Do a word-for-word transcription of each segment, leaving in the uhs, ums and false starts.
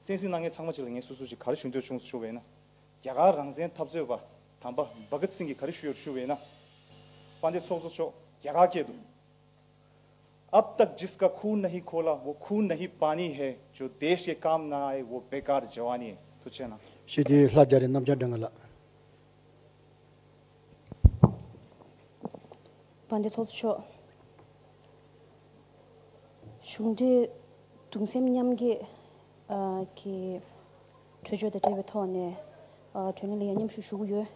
བསྟན་སྲིད་གནང་མཁན་ཚང་མ་ཅིག་ལ་ངས་སོ་སོ་ཅིག་ག་རེ་ཞུ་འདོད་བྱུང་ཞུ་བས་ན། རྒྱ་གར་རང་བཙན་འཐབ་རྩོད་པ་དམ་པ་བྷ་གཏ་སིང་གིས་ག་རེ་ཞུ་ཡོད་ཞུ་བས་ན། དཔལ་ལྡན་ཚོགས་གཙོ་མཆོག་རྒྱ་གར་སྐད་དུ། अब तक जिसका खून नहीं खोला वो खून नहीं पानी है, जो देश के काम ना आए वो बेकार जवानी है। ཐུགས་རྗེ་གནང་། ཞེས་དེའི་ལྷ་རྒྱ་རི་རྣམ་རྒྱལ་སྒྲོན་ལགས། དཔལ་ལྡན་ཚོགས་གཙོ་མཆོག་གཞུང་འབྲེལ་གདུང་སེམས་མཉམ་སྐྱེད་ཀྱི་གྲོས་ཆོད་དང་འབྲེལ་བའི་ཐོག་ནས་གྲོས་གླེང་ལ་ཡང་མཉམ་ཞུགས་ཞུ་གི་ཡོད།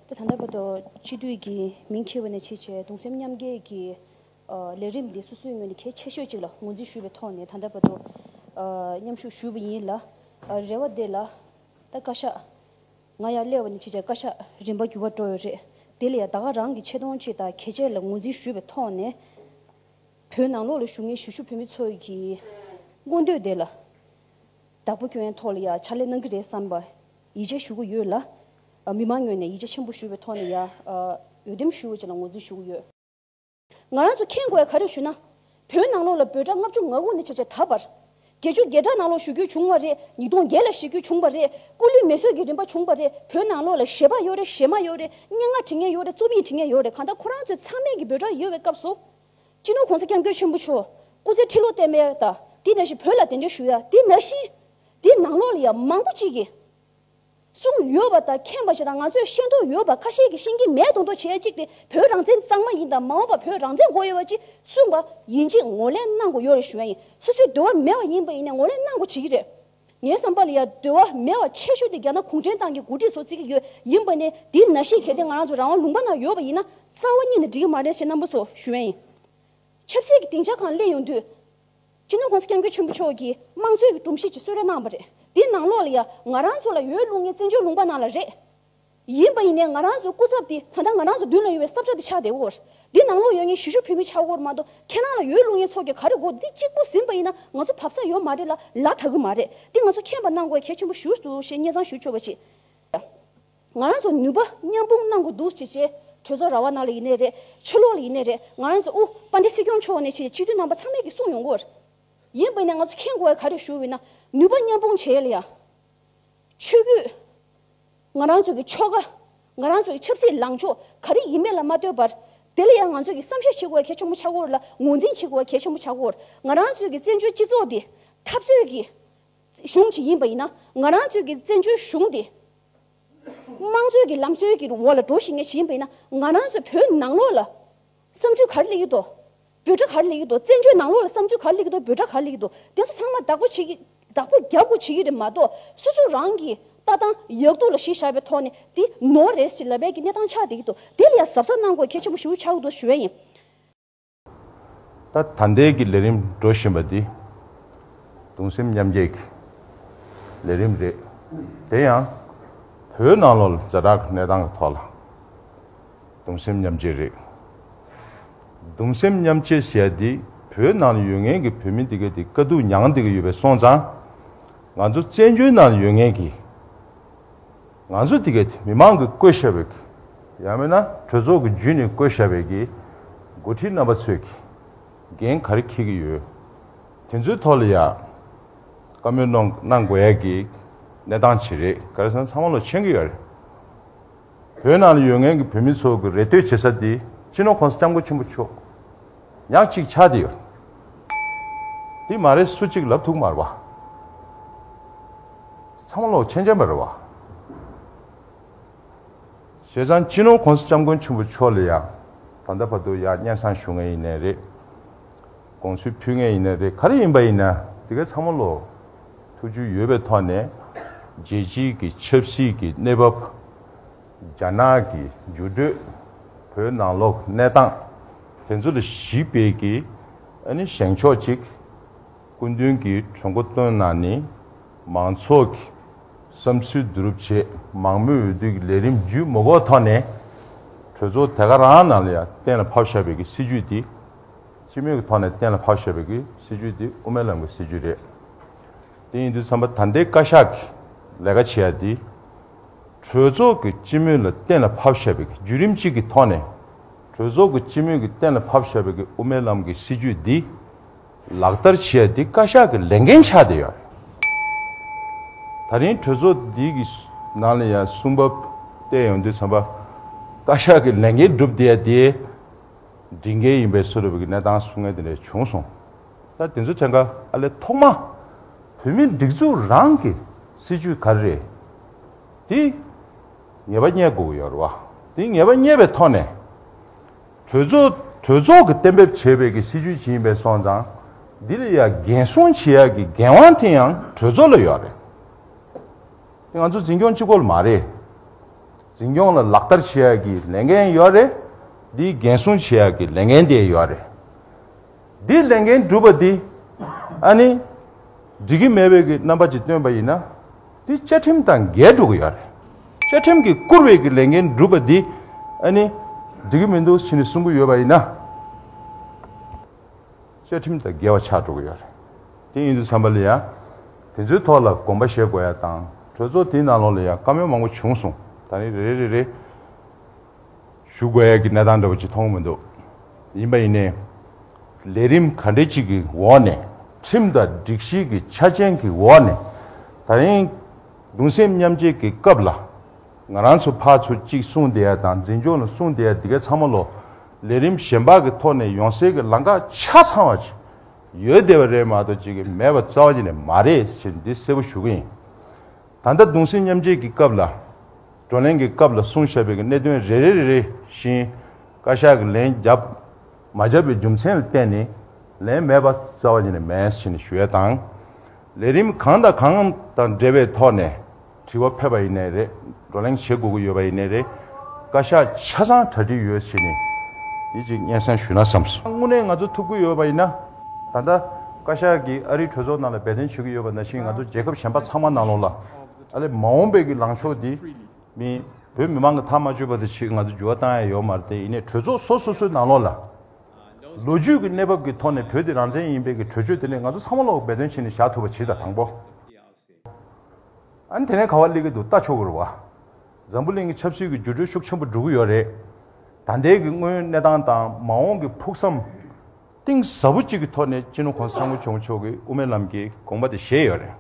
ད་ད་ལྟ་བར་དུ་སྤྱི་འཐུས་ཀྱི་མིང་འཁྱེར་བ་ནས་ཕྱིན་བྱས་གདུང་སེམས་མཉམ་སྐྱེད་ཀྱི་ལས་རིམ་འདི་སོ་སོའི་ངོས་ནས་གལ་ཆེ་ཤོས་ཅིག་ལ་ངོས་འཛིན་ཞུས་པའི་ཐོག་ནས་ད་ལྟ་བར་དུ་མཉམ་ཞུགས་ཞུས་པ་ཡིན་ལ། རེ་བ་འདི་ལ་ད་བཀའ་ཤག་ང་ཡར་སླེབས་པ་ནས་ཕྱིན་བྱས་བཀའ་ཤག་རིམ་པ་འགྱུར་བ་འགྲོ་ཡོད་རེད། དེ་ལ་ཡང་ད་ག་རང་གི་ཆེ་མཐོང་ཅིག་དང་གལ་ཆེ་ལ་ངོས་འཛིན་ཞུས་པའི་ཐོག་ནས། བོད་ནང་ལོགས་ལ་བཞུགས་མཁན་གཞིས་བཞུགས་བོད་མི་ཚོ་གི་མངོན་འདོད་དེ་ལ་བདག་པོ་སྐྱོན་ཡན་ཐོག་ལ་ཡང་ཕྱག་ལས་གནང་གི་རེད་བསམ་པ་ཡིད་ཆེས་ཞུ་གི་ཡོད་ལ། མི་མང་ངོས་ནས་ཡིད་ཆེས་ཆེན་པོ་ཞུ་བའི་ཐོག་ནས་ཡང་འོས་འདེམས་ཞུ་བ་ཅིག་ལ་ངོས་འཛིན་ཞུ་གི་ཡོད། ང་རང་ཚོ་མཁྱེན་དགོས་ཡ་ག་རེ་ཞུ་ན། བོད་ནང་ལོགས་ལ་འབོད་སྒྲ་ལྔ་བཅུ་ང་དགུ་ནས་བྱས་བྱས་ད་བར། བརྒྱད་ཅུ་གྱ་གྲངས་ནང་ལོགས་ཞུ་རྒྱུ་བྱུང་བ་རེད། ཉིས་སྟོང་བརྒྱད་ལ་ཞུ་རྒྱུ་བྱུང་བ་རེད། སྐུ་ལུས་མེ་གསོད་ཀྱི་རིམ་པ་བྱུང་བ་རེད། བོད་ནང་ལོགས་ལ་གཞས་པ་ཡོད་རེད། གཞས་མ་ཡོད་རེད། སྙན་ངག་འབྲི་མཁན་ཡོད་རེད། རྩོམ་ཡིག་འབྲི་མཁན་ཡོད་རེད། གང་ལྟར་ཁོ་རང་ཚོ་ཚང་མས་ཀྱི་འབོད་སྒྲ་ཡོད་པའི་སྐབས་སུ། སྤྱི་ནོར་༸གོང་ས་༸སྐྱབས་མགོན་ཆེན་པོ་མཆོག་སྐུ་ཚེ་ཁྲི་ལོ་བརྟན་པའི་དང་དེ་ནང་བཞིན་བོད་ལ་གདན་འདྲེན་ཞུ་ཡ་དེ་ནང་བཞིན། དེ་ནང་ལོགས་ལ་ཡང་མང་པོ་ཅིག་གིས། གསུངས་ཡོད་པ་དང་མཁྱེན་པ་ཞིག་དང་ང་ཚོས་ཤེས་རྟོགས་ཡོད་པ་ཁ་ཤས་ཀྱིས་ཤེས་ཀྱི་མེད་མདོག་མདོག་བྱེད་ཡ་གཅིག་དེ་བོད་རང་བཙན་གཙང་མ་ཡིན་དང་མ་འོངས་པ་བོད་རང་བཙན་དགོས་ཡོད་པ་ཅིག་གསུངས་པ་ཡིན་གཅིག་ངོས་ལེན་གནང་དགོས་ཡོད་རེད་ཞུ་ཡ་ཡིན། སོ་སོའི་འདོད་པ་མེད་པ་ཡིན་པ་ཡིན་ནའི་ངོས་ལེན་གནང་དགོས་བྱེད་ཀྱི་རེད། ངའི་བསམ་པ་ལ་ཡ་འདོད་པ་མེད་པ་ཆེ་ཤོས་དེ་རྒྱ་ནག་གུང་ཁྲན་ཏང་གི་འགོ་ཁྲིད་ཚོ་བརྩི་གི་ཡོད། ཡིན་པ་ནས་དེ་ནང་བཞིན་གལ་ཏེ་ང་རང་ཚོ་རང་དབང་ལུང་པ་ནང་ཡོད་པ་ཡིན་ན་རྩ་བ་ཉིད་ནས་འགྲིག་གི་མ་རེད་ཞེས་རྣམ་པ་ཚོ་ཞུ་ཡ་ཡིན། ཆབ་སྲིད་ཀྱི་སྡིངས་ཆ་སྒང་སླེབས་ཡོང་དུས། སྤྱི་ནོར་༸གོང་ས་༸སྐྱབས་མགོན་ཆེན་པོ་མཆོག་གིས་དམངས་གཙོའི་སྒྲོམ་གཞི་ཅིག་གསོལ་རས་གནང་བ་རེད། འདི་ནང་ལོགས་ལ་ཡ་ང་རང་ཚོ་ལ་འོས་བླུག་མཁན་བཙན་བྱོལ་ལུང་པ་ནང་ལ་རེད། ཡིན་པ་ཡིན་ནའི་ང་རང་ཚོའི་སྐུ་ཚབ་འདི་ད་ལྟ་ང་རང་ཚོ་མདུན་ལ་ཡོད་པའི་ས་བཀྲ་འདི་ཆགས་བསྡད་ཡོད་རེད། འདི་ནང་ལོགས་ཡོད་མཁན་གཞིས་བཞུགས་བོད་མི་ཆགས་ཡོད་རེད་མ་གཏོགས་ཁྱེད་རང་ལ་འོས་བླུག་མཁན་ཚོ་གིས་ག་རེ་དགོས་འདི་གཅིག་པུ་ཟིན་པ་ཡིན་ན་ང་ཚོ་བབས་ས་ཡོད་མ་རེད་ལ་ལ་དྭགས་ཀྱི་མ་རེད། འདི་ང་ཚོ་མཁྱེན་པ་གནང་དགོས་གལ་ཆེན་པོ་ཞིག་འདུག་ཞེས་སྙན་སེང་ཞུ་ཆོག་པ་ཞིག་ང་རང་ཚོ་ནུས་པ་མཉམ་སྤུངས་གནང་དགོས་འདུག་ཅེས་བྱས་གྲོས་ཚོགས་ར་བ་ནང་ལ་ཡིན་ནའི་རེད། ཕྱི་ལོགས་ལ་ཡིན་ནའི་རེད། ང་རང་ཚོ་དབུ་དཔལ་ལྡན་སྲིད་སྐྱོང་མཆོག་ནས་བྱས་སྤྱི་འཐུས་རྣམ་པ་ཚང་མས་ཀྱིས་གསུངས་ཡོང་གི་ཡོད་རེད། ཡིན་པ་ཡིན་ནའི་ང་ཚོ་མཁྱེན་དགོས་པ་ག་རེ་ཞུ་བ་ཡིན་ན་ནུས་པ་མཉམ་སྤུངས་བྱས་ལ་ཡ། ཆོས་བརྒྱུད། ང་རང་ཚོ་གི་ཆོལ་ཁ། ང་རང་ཚོ་གི་ཆབ་སྲིད་ལངས་ཕྱོགས་ག་རེ་ཡིན་མིན་ལ་མ་ལྟོས་པར། དེ་ལ་ཡང་ང་ཚོ་གི་བསམ་ཤེས་བྱེད་དགོས་པ་གལ་ཆེན་པོ་ཆགས་ཀྱི་ཡོད་རེད་ལ་ངོས་འཛིན་བྱེད་དགོས་པ་གལ་ཆེན་པོ་ཆགས་ཀྱི་ཡོད་རེད། ང་རང་ཚོ་གི་བཙན་བྱོལ་སྤྱི་ཚོགས་འདི་འཐབ་རྩོད་ཀྱི་གཞུང་ཅིག་ཡིན་པ་ཡིན་ན་ང་རང་ཚོ་གི་བཙན་བྱོལ་གཞུང་འདི། དམངས་གཙོའི་གི་ལམ་སྲོལ་གྱི་འོག་ལ་འགྲོ་བཞིན་ངེས་ཤིག་ཡིན་པ་ཡིན་ན་ང་རང་ཚོ་བོད་ནང་ལོགས་ལ་བསམ་ཚུལ་ག་རེ་སླེབས་ཀྱི་འདུག་འབོད་སྒྲ་ག་རེ་སླེབས་ཀྱི་འདུག་བཙན་བྱོལ་ནང་ལོགས་ལ་བསམ་ཚུལ་ག་རེ་སླེབས་ཀྱི་འདུག་འབོད་སྒྲ་ག་རེ་སླེབས་ཀྱི་འདུག་དེ་ཚོ་ཚང་མ་བདག་པོ་བྱེད་ཀྱི་བདག་པོ་རྒྱབ་དགོས་བྱེད་ཀྱི་རེད་མ་གཏོགས་སོ་སོ་རང་གི་ལྟ་སྟངས་ཡག་སྡུག་ལ་གཞི་བཞག་པའི་ཐོག་ནས་འདི་ནོར་རེད་ཞེས་ལབ་པའི་གི་གནས་སྟངས་ཆགས་བསྡད་ཀྱི་འདུག་དེ་ལ་ཡང་གཟབ་གཟབ་གནང་དགོས་གལ་ཆེན་པོ་ཞེ་པོ་ཆགས་ཀྱི་འདུག་ཞུ་བ་ཡིན། ད་ད་ལྟའི་གི་ལས་རིམ་འགྲོ་བཞིན་པ་འདི་གདུང་སེམས་མཉམ་སྐྱེད་ཀྱི་ལས་རིམ་རེད། དེ་ཡང་བོད་ནང་ལོགས་ལ་ཛ་དྲག་གི་གནས་སྟངས་ཀྱི་ཐོག་ལ་གདུང་སེམས་མཉམ་སྐྱེད་རེད། གདུང་སེམས་མཉམ་སྐྱེད་ཟེར་ཡ་འདི་བོད་ནང་ལ་ཡོད་མཁན་གྱི་བོད་མི་འདི་གས་འདི་དཀའ་སྡུག་མྱངས་བསྡད་ཀྱི་ཡོད་པའི་སོང་ཙང་ང་ཚོ་བཙན་བྱོལ་ནང་ལ་ཡོད་མཁན་གྱི་ང་ཚོ་དེ་གའི་མི་མང་གིས་བསྐོས་བཞག་པའི་ཡང་མིན་ན་གྲོས་ཚོགས་ཀྱི་བརྒྱུད་ནས་བསྐོས་བཞག་པའི་གི་འགོ་ཁྲིད་རྣམ་པ་ཚོས་ཀྱི་འགན་ག་རེ་འཁྱེར་གྱི་ཡོད། དེ་ཚོའི་ཐོག་ལ་ཡ་བཀའ་མོལ་གནང་གནང་དགོས་ཡ་གི་གནས་སྟངས་ཅིག་རེད། ག་རེ་ཟེར་ན་ཚང་མ་ལོ་མཁྱེན་གྱི་ཡོད་རེད། བོད་ནང་ལ་ཡོད་མཁན་གྱི་བོད་མི་ཚོ་གི་རེ་ལྟོས་བྱེད་ས་དེ་སྤྱི་ནོར་༸གོང་ས་༸སྐྱབས་མགོན་ཆེན་པོ་མཆོག་ཉག་གཅིག་ཆགས་བསྡད་ཡོད། དེ་མ་རེད་སུ་གཅིག་ལབ་ཐུབ་མ་རེད་བ། ཚང་མ་ལོ་མཁྱེན་མཁྱེན་པ་རེད་བ། བྱས་ཙང་སྤྱི་ནོར་༸གོང་ས་༸སྐྱབས་མགོན་ཆེན་པོ་མཆོག་ལ་ཡང་ད་ལྟ་བར་དུ་ཡང་སྙན་སེང་ཞུ་མཁན་ཡིན་ནའི་རེད། དགོངས་ཚུལ་ཕུལ་མཁན་ཡིན་ནའི་རེད། ག་རེ་ཡིན་པ་ཡིན་ན་དེ་ག་ཚང་མ་ལོ་ཐུགས་རྒྱུས་ཡོད་པའི་ཐོག་ནས་རྒྱལ་སྤྱིའི་གི་ཆབ་སྲིད་ཀྱི་གནས་བབ། རྒྱ་ནག་གི་འགྱུར་འགྲོས། བོད་ནང་ལོགས་གནས་སྟངས། དེ་ཚོ་ལ་གཞིགས་པའི་གི་ཨ་ནི་བཞེངས་ཕྱོགས་གཅིག་སྐུ་མདུན་གྱིས་གྲོས་འགོ་བཏོན་གནང་ནས་མང་ཚོགས་ཀྱི་བསམ་ཚུལ་བསྡུ་རུབ་བྱས་མང་མོས་འོས་བསྡུ་གི་ལས་རིམ་བརྒྱུད་མ་དགོས་ཐོག་ནས་གྲོས་ཚོགས་དེ་ག་རང་ནང་ལ་ཡང་གཏན་ལ་ཕབ་བཞག་པའི་གི་སྲིད་ཇུས་འདི་སྤྱི་མོས་ཀྱི་ཐོག་ནས་གཏན་ལ་ཕབ་བཞག་པའི་གི་སྲིད་ཇུས་འདི་དབུ་མའི་ལམ་གྱི་སྲིད་ཇུས་རེད། དེ་ཡིན་དུས་ཙམ་པ་ད་ལྟའི་བཀའ་ཤག་གི་ལས་ཀ་བྱེད་ཡ་འདི་གྲོས་ཚོགས་ཀྱི་སྤྱི་མོས་ལ་གཏན་ལ་ཕབ་བཞག་པའི་གི་བརྒྱུད་རིམ་གཅིག་གི་ཐོག་ནས་གྲོས་ཚོགས་ཀྱི་སྤྱི་མོས་ཀྱིས་གཏན་ལ་ཕབ་བཞག་པའི་གི་དབུ་མའི་ལམ་གྱི་སྲིད་ཇུས་འདི་ལག་བསྟར་བྱེད་ཡ་འདི་བཀའ་ཤག་གི་ལས་འགན་ཆགས་བསྡད་ཡོད་རེད། ད་རིང་གྲོས་ཚོགས་འདི་གི་ནང་ལ་ཡང་གསུང་བབ་བལྟས་ཡོང་དུས་ཙམ་པ། བཀའ་ཤག་གི་ལས་འགན་སྒྲུབ་བསྡད་ཡ་དེ་སྒྲིག་འགལ་ཡིན་པའི་བཟོ་འདྲ་བའི་གནས་སྟངས་གསུང་མཁན་དེ་འདྲ་བྱུང་སོང་། ད་དེ་ཚོ་དྲན་ཁ་ཨ་ལས་ཐོག་མ་བོད་མིའི་སྒྲིག་འཛུགས་རང་གི་སྲིད་ཇུས་ག་རེ་རེད། དེ་ངེས་པ་རྙེད་དགོས་ཀྱི་ཡོད་རེད་བ། དེ་ངེས་པ་རྙེད་པའི་ཐོག་ནས། གྲོས་ཚོགས་གྲོས་ཚོགས་ཀྱིས་གཏན་འབེབས་བྱས་པའི་གི་སྲིད་ཇུས་ཅིག་ཡིན་པའི་སོང་ཙང་། འདི་ལ་ཡང་འགན་སྲུང་བྱེད་ཡག་གི་འགན་དབང་དེ་ཡང་གྲོས་ཚོགས་ལ་ཡོད་རེད། དེ་ང་ཚོ་འཛིན་སྐྱོང་གཅིག་པོ་ལ་མ་རེད། འཛིན་སྐྱོང་ལ་ལག་བསྟར་བྱེད་ཡག་གི་ལས་འགན་ཡོད་རེད། འདིའི་འགན་སྲུང་བྱེད་ཡག་གི་ལས་འགན་དེ་ཡོད་རེད། འདི་ལས་འགན་སྒྲུབ་པ་འདི་ཨ་ནི་འགྲིག་གི་མེད་པའི་གི་རྣམ་པ་ཅིག་སྟོན་པ་ཡིན་ན། འདི་བཅའ་ཁྲིམས་དང་འགལ་འགྲོ་གི་ཡོད་རེད། བཅའ་ཁྲིམས་ཀྱིས་བསྐུར་བའི་གི་ལས་འགན་སྒྲུབ་པ་འདི་ཨ་ནི་འགྲིག་གི་མི་འདུག་ཕྱི་ནས་གསུང་གི་ཡོད་པ་ཡིན་ན། བཅའ་ཁྲིམས་དང་འགལ་བ་ཆགས་འགྲོ་གི་ཡོད་རེད། དེ་ཡིན་དུས་ཙམ་པ་ལ་ཡང་། དེ་ཚོའི་ཐོག་ལ་དགོངས་པ་བཞེས་དགོས་ཡ་དང་གྲོས་ཚོགས་དེའི་ནང་ལོགས་ལ་ཡང་བཀའ་མོལ་མང་པོ་བྱུང་སོང་། ད་ནི་རེ་རེ་རེ་རེ་ཞུ་དགོས་ཡ་གི་གནས་སྟངས་འདྲ་བོ་ཅིག་མཐོང་གི་མི་འདུག་ཡིན་པ་ཡིན་ནའི། ལས་རིམ་ག་འདྲ་ཅིག་གི་འོག་ནས་ཁྲིམས་དང་སྒྲིག་གཞི་གི་ཆ་རྐྱེན་གྱི་འོག་ནས་ད་རིང་གདུང་སེམས་མཉམ་སྐྱེད་ཀྱི་སྐབས་ལ། ང་རང་ཚོ་ཕར་ཚུར་གཅིག་གསུངས་བསྡད་ཡ་དང་འཛིན་སྐྱོང་ལ་གསུངས་བསྡད་ཡ་འདི་གའི་ཚང་མ་ལོ། ལས་རིམ་གཞན་པ་གི་ཐོག་ནས་ཡོང་སའི་གི་ལམ་ཁ་ཆ་ཚང་བ་ཅིག་ཡོད་བསྡད་པ་རེད་མ་གཏོགས་ཅིག་གི་མེད་པ་རྩ་བ་ཉིད་ནས་མ་རེད་ཞེས་འདི་གསལ་པོ་ཞུ་གི་ཡིན། ད་ལྟ་གདུང་སེམས་མཉམ་སྐྱེད་ཀྱི་སྐབས་ལ། བགྲོ་གླེང་གི་སྐབས་ལ་གསུངས་བཞག་པའི་གི་གནད་དོན་རེ་རེ་རེ་རེ་བཞིན་བཀའ་ཤག་གི་ལན་བརྒྱབ། མ་བརྒྱབ་པའི་རྒྱུ་མཚན་ལ་བརྟེན་ནས་ལན་མེད་པ་རྩ་བ་ཉིད་ནས་མེད་ཞེས་ནས་ཞུ་ཡ་དང་། ལས་རིམ་གང་དང་གང་དང་འབྲེལ་བའི་ཐོག་ནས་དྲི་བ་ཕེབས་པ་ཡིན་ནའི་རེད། བགྲོ་གླེང་བྱེད་དགོས་ཀྱི་ཡོད་པ་ཡིན་ནའི་རེད། བཀའ་ཤག་ཆ་ཚང་གྲ་སྒྲིག་ཡོད་ཞེས་ནས་དེ་ཅིག་སྙན་སེང་ཞུས་ན་བསམས་སོང་། དངོས་གནས་ང་ཚོ་ཐུགས་ཁུར་ཡོད་པ་ཡིན་ན། ད་ལྟ་བཀའ་ཤག་གིས་ཨ་རིའི་གྲོས་ཚོགས་ནང་ལ་འབད་བརྩོན་བྱེད་ཀྱི་ཡོད་པ་ནང་བཞིན་ང་ཚོ་རྒྱལ་ཁབ་གཞན་པ་ཚང་མ་ནང་ལོགས་ལ་ཨ་ལས་མ་འོངས་པའི་གི་ལངས་ཕྱོགས་འདི། མི། བོད་མི་མང་གི་ཐག་མ་ཆོད་པ་དེ་ཞིག་ང་ཚོ་འགྱུར་བ་བཏང་ཡ་ཡོད་མ་རེད་དེ་ཡིན་ནའི་གྲོས་ཚོགས་སོ་སོ་སོའི་ནང་ལོགས་ལ། ལོ་རྒྱུས་ཀྱི་གནས་བབ་ཀྱི་ཐོག་ནས་བོད་དེ་རང་བཙན་ཡིན་པའི་གི་གྲོས་ཆོད་དེ་ནས་ང་ཚོ་ཚང་མ་ལོག་འབད་བརྩོན་བྱས་ནས་བཞག་ཐུབ་པ་བྱེད་དང་དང་པོ། ཨ་ནི་དེ་ནས་ག་བ་སླེབས་ཀྱི་འདུག་ལྟ་ཆོག་གི་རེད་བ། འཛམ་བུ་གླིང་གི་ཆབ་སྲིད་ཀྱི་འགྱུར་འགྲོས་ཤུགས་ཆེན་པོ་འགྲོ་གི་ཡོད་རེད། ད་ལྟའི་གི་དངོས་ཡོད་གནས་སྟངས་དང་མ་འོངས་ཀྱི་ཕུགས་བསམ། གཏིང་ཟབ་པོ་གཅིག་གི་ཐོག་ནས་སྤྱི་ནོར་གོང་ས་སྐྱབས་མགོན་ཆེན་པོ་མཆོག་གིས་དབུ་མའི་ལམ་གྱི་དགོངས་པ་དེ་བཞེས་ཡོད་རེད།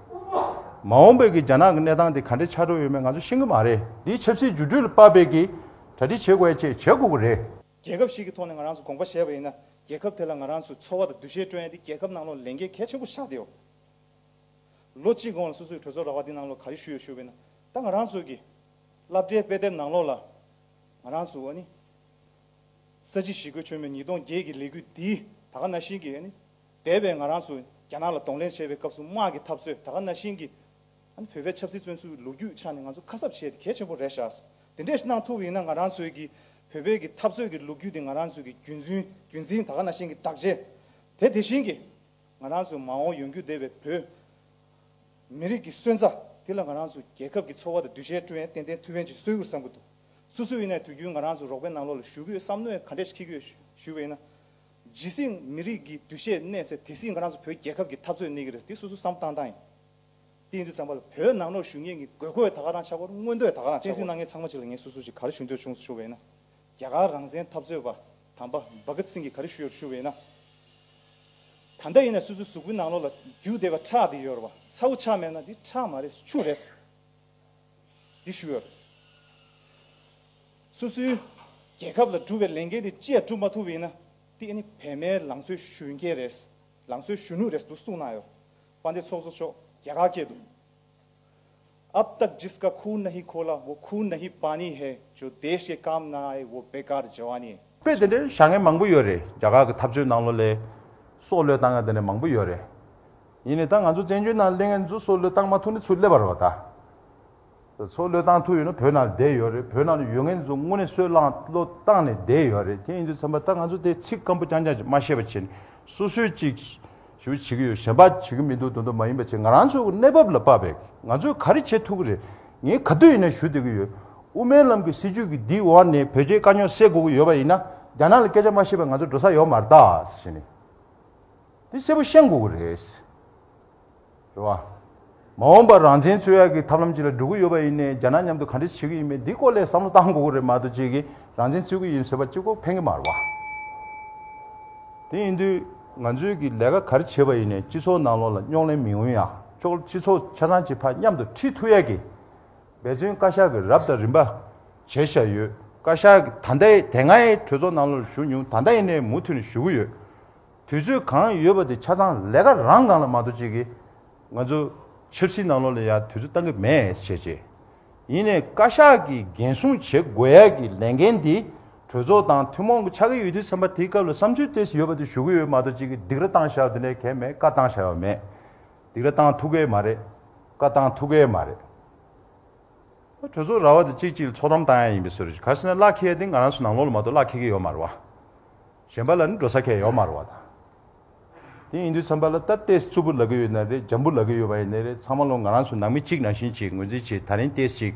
མ་འོངས་པའི་གི་རྒྱ་ནག་གི་གནས་སྟངས་དེ་ག་འདྲས་ཆགས་འགྲོ་ཡོད་མེད་ང་ཚོ་ཤེས་ཀྱི་མ་རེད། འདིའི་ཆབ་སྲིད་འགྱུར་འགྲོས་ལ་དཔག་པའི་གི་གྲ་སྒྲིག་བྱེད་དགོས་ཡ་བཅས་བྱེད་དགོས་ཀྱི་རེད། རྒྱལ་ཁབ་ཞིག་གི་ཐོག་ནས་ང་རང་ཚོ་དགོངས་པ་བཞེས་པ་ཡིན་ན་རྒྱལ་ཁབ་དེ་ལ་ང་རང་ཚོའི་འཚོ་བ་དང་འདུ་ཤེས་བསྐྲུན་ཡ་དེ་རྒྱལ་ཁབ་ནང་ལོགས་ལས་འགན་གལ་ཆེན་པོ་ཆགས་བསྡད་ཡོད། ལོ་གཅིག་གོང་ལ་སོ་སོའི་གྲོས་ཚོགས་ར་བ་འདི་ནང་ལོགས་ག་རེ་ཞུས་ཡོད་ཞུས་པ་ཡིན་ན་ད་ང་རང་ཚོ་གི་སློབ་གྲྭའི་དཔེ་དེབ་ནང་ལོགས་ལ་ང་རང་ཚོ་ཨ་ནི། ས་བྱི་ཞི་རྒོལ་ཆེན་མོ་ཉིས་སྟོང་བརྒྱད་ཀྱི་ལས་འགུལ་འདིའི་ད་ག་ནང་བཞིན་གྱི་ཨ་ནི། འདས་པའི་ང་རང་ཚོ་རྒྱ་ནག་ལ་གདོང་ལེན་བྱས་པའི་སྐབས་སུ་དམག་གི་འཐབ་རྩོད་ད་ག་ནང་བཞིན་གྱི་ཨ་ནི་བོད་པའི་ཆབ་སྲིད་བཙོན་ཟུར་གྱི་ལོ་རྒྱུས་ཆ་ནས་ང་ཚོ་ཁ་གསབ་བྱས་ཏེ་གལ་ཆེན་པོ་རེད་ཤག་དེ་འདྲས་གནང་ཐུབ་པ་ཡིན་ན་ང་རང་ཚོའི་གི་བོད་པའི་གི་འཐབ་རྩོད་ཀྱི་ལོ་རྒྱུས་དེ་ང་རང་ཚོའི་གི་རྒྱུན་འཛིན་རྒྱུན་འཛིན་ད་ག་ནང་བཞིན་གྱི་བདག་གཅེས་དེ་དེ་བཞིན་གྱི། ང་རང་ཚོའི་མ་འོངས་ཡོང་རྒྱུ་བསྡད་པའི་བོད་མི་རིགས་ཀྱི་སོན་རྩ་དེ་ལ་ང་རང་ཚོ་རྒྱལ་ཁབ་ཀྱི་འཚོ་བ་དང་འདུ་ཤེས་བསྐྲུན་ཡས་ཏན་ཏན་ཐུགས་ཕན་ཅིག་གསོས་ཀྱི་རེད་བསམ་གྱི་འདུག་སོ་སོ་ཡིན་ནའི་དུས་རྒྱུན་ང་རང་ཚོ་རོགས་པའི་ནང་ལོགས་ལ་ཞུ་གི་ཡོད། བསམ་བློ་ཡང་ག་འདྲས་ཤིག་འཁྱེར་གྱི་ཡོད་ཞུ་ཞུ་བ་ཡིན་ན། ཇི་སྲིད་མི་རིགས་ཀྱི་འདུ་ཤེས་གནས་ཚེ་དེ་སྲིད་ང་རང་ཚོ་བོད་རྒྱལ་ཁབ་ཀྱི་འཐབ་རྩོད་གནས་ཀྱི་རེད། དེ་སོ་སོ་བསམ་བློ་བཏང་སྟངས་ཡིན། དེ་ཡིན་དུས་ཙམ་པ་ལ་བོད་ནང་ལོགས་ཞུ་མཁན་གྱི་དགོས་མཁོ་ཡང་ད་ག་རང་ཆགས་པ་རེད། མངོན་འདོད་ད་ག་རང་ཆགས་པ་རེད། བསྟན་སྲིད་གནང་མཁན་ཚང་མ་ཅིག་ལ་ངས་སོ་སོ་ཅིག་ག་རེ་ཞུ་འདོད་བྱུང་ཞུ་བ་ཡིན་ན། རྒྱ་གར་རང་བཙན་འཐབ་རྩོད་པ་དམ་པ་བྷ་གཏ་སིང་གིས་ག་རེ་ཞུས་ཡོད་ཞུ་བ་ཡིན་ན། ད་ལྟ་ཡིན་ན་སོ་སོའི་གཟུགས་པོའི་ནང་ལོགས་ལ་རྒྱུ་བསྡད་པ་ཁྲག་དེ་ཡོད་རེད་བ། ཚ་བོ་ཆགས་མེད་ན་འདི་ཁྲག་མ་རེད། ཆུ་རེད། འདི་ཞུས་ཡོད་རེད། སོ་སོའི་རྒྱལ་ཁབ་ལ་སྒྲུབ་པའི་ལས་འགན་དེ་ཅི་ཡང་སྒྲུབ་མ་ཐུབ་པ་ཡིན་ན་འདི་ཨ་ནི་བོད་མིའི་ལང་ཚོའི་གཞོན་སྐྱེས་རེད། ལང་ཚོའི་གཞོན་ནུ་རེད་འདུག་གསུངས་གནང་ཡོད། དཔལ་ལྡན་ཚོགས་གཙོ་མཆོག་རྒྱ་གར་སྐད་དུ། अब तक जिसका खून नहीं खोला वो खून नहीं पानी है, जो देश के काम ना आए वो बेकार जवानी है। དཔེ་དེ་འདྲའི་བཞག་མཁན་མང་པོ་ཡོད་རེད། རྒྱ་གར་གྱི་འཐབ་རྩོད་ནང་ལོགས་ལ་སྲོག་བློས་བཏང་མཁན་དེ་འདྲ་མང་པོ་ཡོད་རེད། ཡིན་ནའི་ད་ང་ཚོ་བཙན་བྱོལ་ནང་སླེབས་མཁན་ཚོ་སྲོག་བློས་བཏང་མ་ཐུབ་ནས་ཚུར་སླེབས་པ་རེད་བ་ད། སྲོག་བློས་བཏང་ཐུབ་ཡོད་ན་བོད་ནང་ལ་བསྡད་ཡོད་རེད། བོད་ནང་ལ་ཡོད་མཁན་ཚོ་དངོས་གནས་སྲོག་བློས་བཏང་ནས་བསྡད་ཡོད་རེད། དེ་ཡིན་དུས་ཙམ་པ་ད་ང་ཚོ་དེ་ཚིག་སྐམ་པོ་རྐྱང་རྐྱང་ཅིག་མ་བཤད་པ་བྱས་ནས་སོ་སོས་ཅིག་ཞུ་བྱེད་ཀྱི་ཡོད། གཞན་པ་བྱེད་ཀྱི་མི་འདུག་དོན་དུ་མ་ཡིན་པ་བྱས་ང་རང་ཚོའི་གནས་བབ་ལ་དཔག་པའི་ང་ཚོས་ག་རེ་བྱེད་ཐུབ་ཀྱི་རེད། ངས་ག་དུས་ཡིན་ན་ཞུ་བསྡད་ཀྱི་ཡོད། དབུ་མའི་ལམ་གྱི་སྲིད་བྱུས་ཀྱི་འདིའི་འོག་ནས་བོད་རྒྱའི་དཀའ་རྙོག་སེལ་དགོས་ཀྱི་ཡོད་པ་ཡིན་ན་རྒྱ་ནག་ལ་སྐད་ཆ་མ་བཤད་པར་ང་ཚོ་འགྲོ་ས་ཡོད་མ་རེད་ད་ཟེར་ནས། འདི་གསལ་པོ་ཤེས་དགོས་ཀྱི་རེད། རེད་བ། མ་འོངས་པར་རང་བཙན་རྩོད་ཡག་གི་ཐབས་ལམ་ཅིག་ལ་འགྲོ་གི་ཡོད་པ་ཡིན་ནའི་རྒྱ་ནག་མཉམ་དུ་ག་འདྲ་བྱེད་ཀྱི་ཡིན་མིན་འདི་སྐོར་ལ་བསམ་བློ་བཏང་དགོས་ཀྱི་རེད་མ་གཏོགས་ཅིག་གིས་རང་བཙན་རྩོད་ཀྱི་ཡིན་ཟེར་བ་གཅིག་པོ་ཕན་གྱི་མ་རེད་བ། དེ་ཡིན་དུས་ང་ཚོས་ཀྱི་ལས་ཀ་ག་རེ་བྱེད་པ་ཡིན་ནའི་སྤྱི་ཚོགས་ནང་ལོགས་ལ་རྙོག་གླེང་མི་ཡོང་ཡ། ཚོགས་སྤྱི་ཚོགས་ཆ་ཚང་གཅིག་ཕར་མཉམ་དུ་ཁྲིད་ཐུབ་ཡ་གི་འབད་བརྩོན་བཀའ་ཤག་གིས་རབ་དང་རིམ་པ་བྱས་བཞག་ཡོད། བཀའ་ཤག་གིས་ད་ལྟའི་དེ་སྔའི་གྲོས་ཚོགས་ནང་ལོགས་ལ་ཞུགས་མྱོང་། ད་ལྟ་ཡིན་ནའི་མུ་མཐུད་ནས་ཞུ་གི་ཡོད། དུས་ཚོད་གང་ཡོད་པ་དེ་ཆ་ཚང་ལས་ཀ་རང་སྒང་ལ་མ་གཏོགས་ཅིག་གིས་ང་ཚོ་ཆབ་སྲིད་ནང་ལོགས་ལ་ཡ་དུས་ཚོད་བཏང་གི་མེད་ཟེར་བྱས། ཡིན་ནའི་བཀའ་ཤག་གིས་འགན་སྲུང་བྱེད་དགོས་ཡ་གི་ལས་འགན་འདི་གྲོས་ཚོགས་དང་ཐུན་མོང་གི་ཆགས་ཀྱི་ཡོད་དུས་ཙམ་པ་དེའི་སྐབས་ལ་བསམ་ཚུལ་ཏོག་ཙམ་ཡོད་པ་དེ་ཞུ་གི་ཡོད་མ་གཏོགས་ཅིག་གིས་སྡིགས་ར་བཏང་བཞག་དེ་འདྲའི་གང་ཡང་མེད། བཀའ་བཏང་བཞག་ཡོད་མེད། སྡིགས་ར་བཏང་ཐུབ་ཀྱི་མ་རེད། བཀའ་བཏང་ཐུབ་ཀྱི་མ་རེད། གྲོས་ཚོགས་ར་བ་དེ་གཅིག་གཅིག་ལ་ཚོགས་གཏམ་བཏང་ཡ་ཡིན་པའི་བཟོ་འདྲ་ཞིག་ག་རེ་ཟེར་ན་གླ་འཁེལ་ཡ་དེ་ང་རང་ཚོ་ནང་ལོགས་ལ་མ་གཏོགས་གླ་འཁེལ་གྱི་ཡོད་མ་རེད་བ། གཞན་པ་ལ་ནི་འགྲོ་ས་གང་ཡང་ཡོད་མ་རེད་བ་ད། དེ་ཡིན་དུས་ཙམ་པ་ལ་ད་ཏོག་ཙམ་རྩུབ་པོ་ལབ་ཀྱི་ཡོད་ན་རེད། འཇམ་པོ་ལབ་ཀྱི་ཡོད་པ་ཡིན་ན་རེད། ཚང་མ་ལོ་ང་རང་ཚོ་ནང་མི་གཅིག་ནང་བཞིན་གཅིག་ངོས་འཛིན་བྱེད། ད་རིང་ཏོག་ཙམ་གཅིག་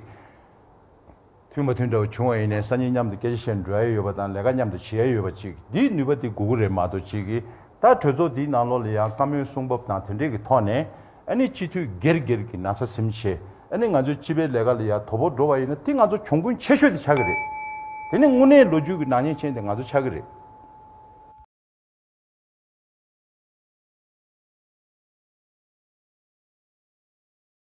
མཐུན་མ་མཐུན་འདྲ་བོ་བྱུང་བ་ཡིན་ནའི་སང་ཉིན་མཉམ་དུ་སྐད་ཆ་བཤད་འགྲོ་ཡ་ཡོད་པ་དང་ལས་ཀ་མཉམ་དུ་བྱེད་ཡ་ཡོད་པ་ཅིག་འདིའི་ནུས་པ་དེ་དགོས་ཀྱི་རེད་མ་གཏོགས་ཅིག་གིས་ད་གྲོས་ཚོགས་འདིའི་ནང་ལོགས་ལ་ཡང་བཀའ་མོལ་གསུང་འབབ་དང་དེ་འདྲས་ཀྱི་ཐོག་ནས་ཨ་ནི་སྤྱི་འཐུས་སྒེར་སྒེར་གྱི་ན་ཚ་ཟིན་བྱས་ཨ་ནི་ང་ཚོའི་སྤྱི་པའི་ལས་ཀ་ལ་ཡང་དོ་ཕོག་འགྲོ་བ་ཡིན་ན་དེ་ང་ཚོ་གྱོང་གུན་ཆེ་ཤོས་དེ་ཆགས་ཀྱི་རེད། དེ་ནི་དངོས་གནས་ལོ་རྒྱུས་ཀྱི་ནག་ཉེས་ཅན་དེ་ང་ཚོ་ཆགས་ཀྱི་རེད།